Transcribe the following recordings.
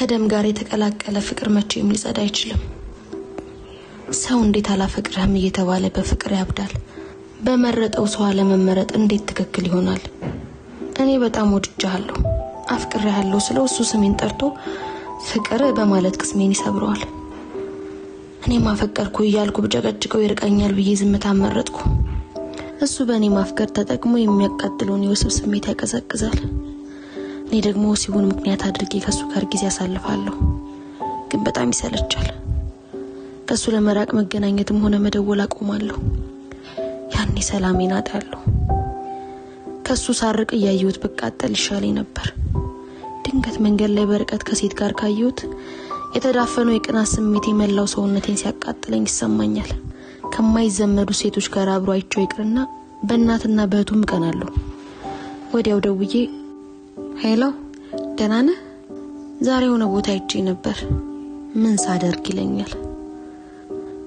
ከደም ጋር የተቀላቀለ ፍቅር መቼም ሊጸዳ አይችልም። ሰው እንዴት አላፈቅርህም እየተባለ በፍቅር ያብዳል? በመረጠው ሰው አለመመረጥ እንዴት ትክክል ይሆናል? እኔ በጣም ወድጄሃለሁ፣ አፍቅሬሃለሁ ስለው እሱ ስሜን ጠርቶ ፍቅር በማለት ቅስሜን ይሰብረዋል። እኔም አፈቀርኩ እያልኩ ብጨቀጭቀው ይርቀኛል ብዬ ዝምታ መረጥኩ። እሱ በእኔ ማፍቀር ተጠቅሞ የሚያቃጥለውን የወሲብ ስሜት ያቀዘቅዛል። እኔ ደግሞ ወሲቡን ምክንያት አድርጌ ከእሱ ጋር ጊዜ አሳልፋለሁ። ግን በጣም ይሰለቻል። ከእሱ ለመራቅ መገናኘትም ሆነ መደወል አቆማለሁ። ያኔ ሰላሜን አጣለሁ። ከእሱ ሳርቅ እያየሁት ብቃጠል ይሻለኝ ነበር። ድንገት መንገድ ላይ በርቀት ከሴት ጋር ካየሁት የተዳፈነው የቅናት ስሜት የመላው ሰውነቴን ሲያቃጥለኝ ይሰማኛል። ከማይዘመዱ ሴቶች ጋር አብሮ አይቼው ይቅርና በእናትና በእህቱም እቀናለሁ። ወዲያው ደውዬ hello፣ ደህና ነህ? ዛሬ የሆነ ቦታ አይቼ ነበር። ምን ሳደርግ ይለኛል።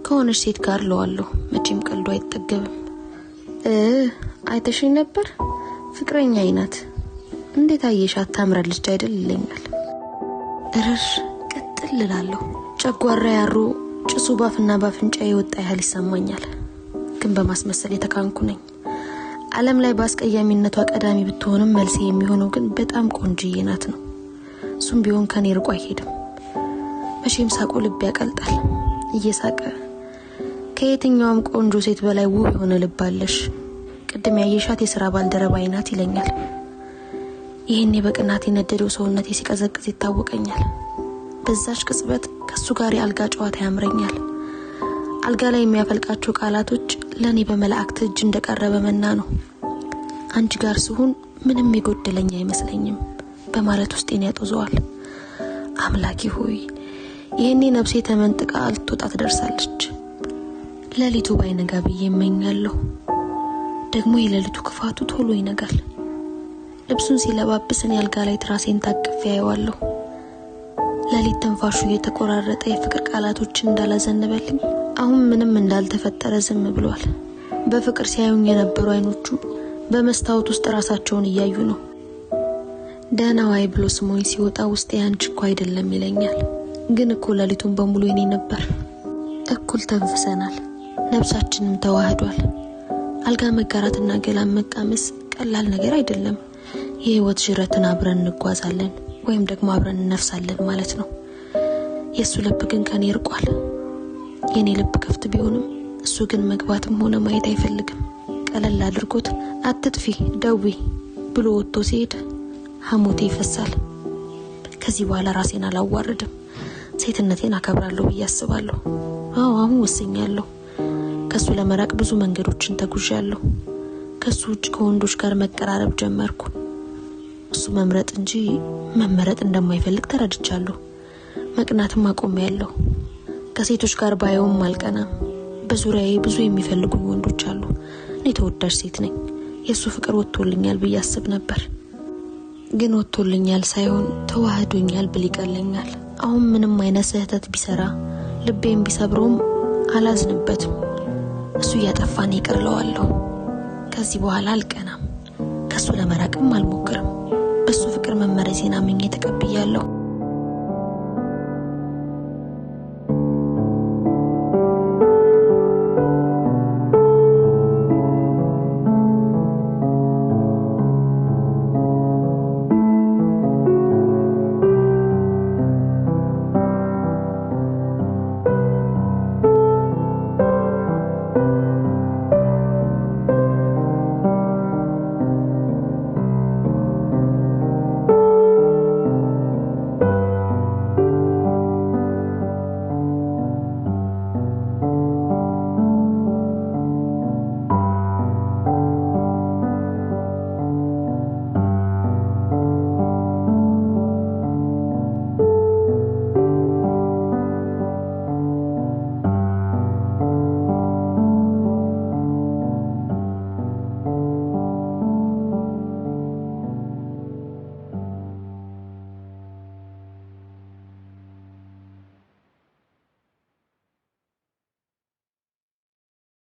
ከሆነች ሴት ጋር እለዋለሁ። መቼም ቀልዶ አይጠገብም። አይተሽኝ ነበር? ፍቅረኛዬ ናት። እንዴት አየሻት? ታምራለች አይደል? ይለኛል። እርር ቅጥል እላለሁ። ጨጓራ ያሮ ጭሱ ባፍና ባፍንጫ የወጣ ያህል ይሰማኛል። ግን በማስመሰል የተካንኩ ነኝ። ዓለም ላይ በአስቀያሚነቷ ቀዳሚ ብትሆንም መልሴ የሚሆነው ግን በጣም ቆንጅዬ ናት ነው። እሱም ቢሆን ከኔ ርቆ አይሄድም። መቼም ሳቁ ልብ ያቀልጣል። እየሳቀ ከየትኛውም ቆንጆ ሴት በላይ ውብ የሆነ ልብ አለሽ፣ ቅድም ያየሻት የስራ ባልደረባዬ ናት ይለኛል። ይህኔ በቅናት የነደደው ሰውነቴ ሲቀዘቅዝ ይታወቀኛል። በዛች ቅጽበት ከሱ ጋር የአልጋ ጨዋታ ያምረኛል። አልጋ ላይ የሚያፈልቃቸው ቃላቶች ለእኔ በመላእክት እጅ እንደቀረበ መና ነው። አንቺ ጋር ስሆን ምንም የጎደለኝ አይመስለኝም በማለት ውስጤን ያጦዘዋል። አምላኬ ሆይ፣ ይህኔ ነፍሴ ተመንጥቃ ልትወጣ ትደርሳለች። ሌሊቱ ባይነጋ ብዬ እመኛለሁ። ደግሞ የሌሊቱ ክፋቱ ቶሎ ይነጋል። ልብሱን ሲለባብስ እኔ አልጋ ላይ ትራሴን ታቅፌ አየዋለሁ። ሌሊት ትንፋሹ እየተቆራረጠ የፍቅር ቃላቶችን እንዳላዘነበልኝ አሁን ምንም እንዳልተፈጠረ ዝም ብሏል። በፍቅር ሲያዩኝ የነበሩ አይኖቹ በመስታወት ውስጥ ራሳቸውን እያዩ ነው። ደህና ዋይ ብሎ ስሞኝ ሲወጣ ውስጤ አንቺ እኮ አይደለም ይለኛል። ግን እኮ ሌሊቱን በሙሉ የኔ ነበር። እኩል ተንፍሰናል፣ ነፍሳችንም ተዋህዷል። አልጋ መጋራትና ገላን መቃመስ ቀላል ነገር አይደለም። የህይወት ዥረትን አብረን እንጓዛለን ወይም ደግሞ አብረን እነፍሳለን ማለት ነው። የእሱ ልብ ግን ከኔ ይርቋል። የኔ ልብ ክፍት ቢሆንም እሱ ግን መግባትም ሆነ ማየት አይፈልግም። ቀለል አድርጎት አትጥፊ ደዊ ብሎ ወጥቶ ሲሄድ ሐሞቴ ይፈሳል። ከዚህ በኋላ ራሴን አላዋርድም፣ ሴትነቴን አከብራለሁ ብዬ አስባለሁ። አዎ አሁን ወስኛለሁ። ከሱ ለመራቅ ብዙ መንገዶችን ተጉዣለሁ። ከሱ ውጭ ከወንዶች ጋር መቀራረብ ጀመርኩ። እሱ መምረጥ እንጂ መመረጥ እንደማይፈልግ ተረድቻለሁ። መቅናትም አቆሜያለሁ። ከሴቶች ጋር ባየውም አልቀናም። በዙሪያዬ ብዙ የሚፈልጉኝ ወንዶች አሉ። እኔ ተወዳጅ ሴት ነኝ። የእሱ ፍቅር ወጥቶልኛል ብዬ አስብ ነበር። ግን ወጥቶልኛል ሳይሆን ተዋህዶኛል ብል ይቀለኛል። አሁን ምንም አይነት ስህተት ቢሰራ ልቤን ቢሰብረውም አላዝንበትም። እሱ እያጠፋን ይቅር እለዋለሁ። ከዚህ በኋላ አልቀናም። ከሱ ለመራቅም አልሞክርም። በሱ ፍቅር መመረዜን አምኜ ተቀብያለሁ።